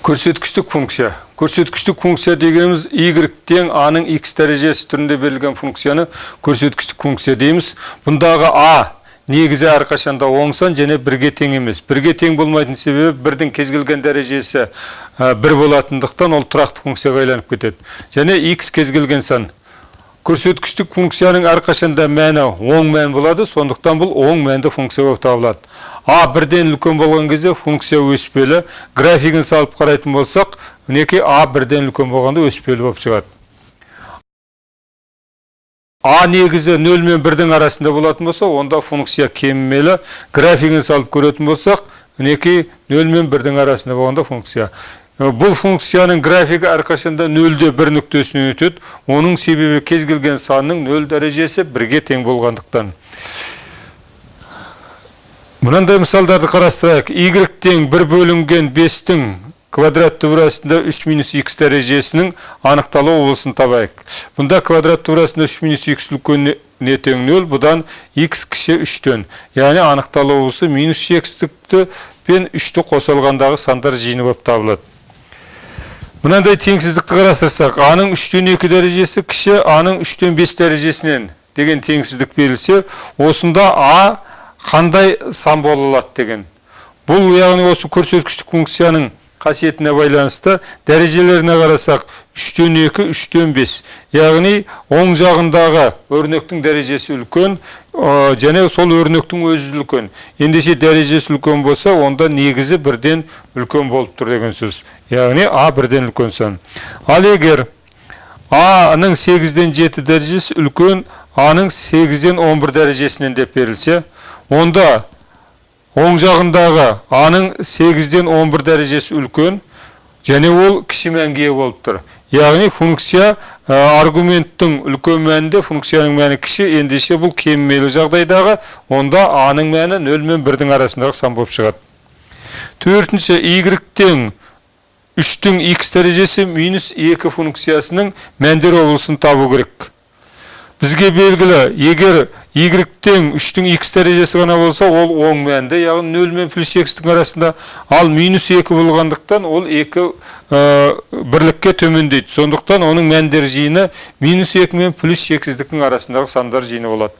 Көрсеткіштік функция. Көрсеткіштік функция дегеніміз y тең a-ның x дәрежесі түрінде берілген функцияны көрсеткіштік функция дейміз. Бұндағы a негізі әрқашанда оң сан және бірге тең емес. Бірге тең болмайтын себебі бірдің кез келген дәрежесі бір болатындықтан, ол тұрақты функцияға айланып кетеді. Және x кез келген сан. Көрсеткіштік функцияның әрқашанда мәні оң мән болады, сондықтан бұл оң мәнді функция болып табылады. А бірден үлкен болған кезде функция өспелі. Графигін салып қарайтын болсақ, мінекей, а бірден үлкен болғанда өспелі болып шығады. А негізі 0 мен 1-дің арасында болатын болса, онда функция кемімелі. Графигін салып көретін болсақ, мінекей, 0 мен 1-дің арасында болғанда функция. Бұл функцияның графигі әрқашанда 0-де 1 нүктесінен өтеді. Оның себебі кез келген санның 0 дәрежесі бірге тең болғандықтан. Мынандай мысалдарды қарастырайық. Y тең 1 бөлінген 5-тің квадрат түбір астында 3 минус x дәрежесінің анықталу облысын табайық. Бұнда квадрат түбір астында 3 минус x үлкен не тең 0, бұдан x кіші 3-тен. Яғни анықталу облысы минус шексіздікті пен 3-ті қоса алғандағы сандар жиыны болып табылады. Мынандай теңсіздікті қарастырсақ, а-ның 3-тен 2 дәрежесі кіші а-ның 3-тен 5 дәрежесінен деген теңсіздік берілсе, осында а қандай сан бола алады деген. Бұл, яғни, осы көрсеткіштік функцияның қасиетіне байланысты дәрежелеріне қарасақ, 3-тен 2, 3-тен 5. Яғни оң жағындағы өрнектің дәрежесі үлкен, және сол өрнектің өзі үлкен. Ендеше дәрежесі үлкен болса, онда негізі бірден үлкен болып тұр деген сөз. Яғни а бірден үлкен сан. Ал егер а-ның 8-ден 7 дәрежесі үлкен а-ның 8-ден 11 дәрежесінен деп берілсе, онда оң жағындағы а-ның 8-ден 11 дәрежесі үлкен және ол кіші мәнге ие болып тұр. Яғни функция аргументтің үлкен мәнінде функцияның мәні кіші, ендеше бұл кемімелі жағдайдағы, онда а-ның мәні 0 мен 1-дің арасындағы сан болып шығады. Төртінші, y тең 3-тің x дәрежесі минус 2 функциясының мәндер облысын табу керек. Бізге белгілі, егер y тең 3-тің x дәрежесі ғана болса, ол оң мәнді, яғни 0 мен плюс x-тің арасында, ал минус 2 болғандықтан, ол 2 бірлікке төмендейді. Сондықтан оның мәндер жиыны минус 2 мен плюс шексіздіктің арасындағы сандар жиыны болады.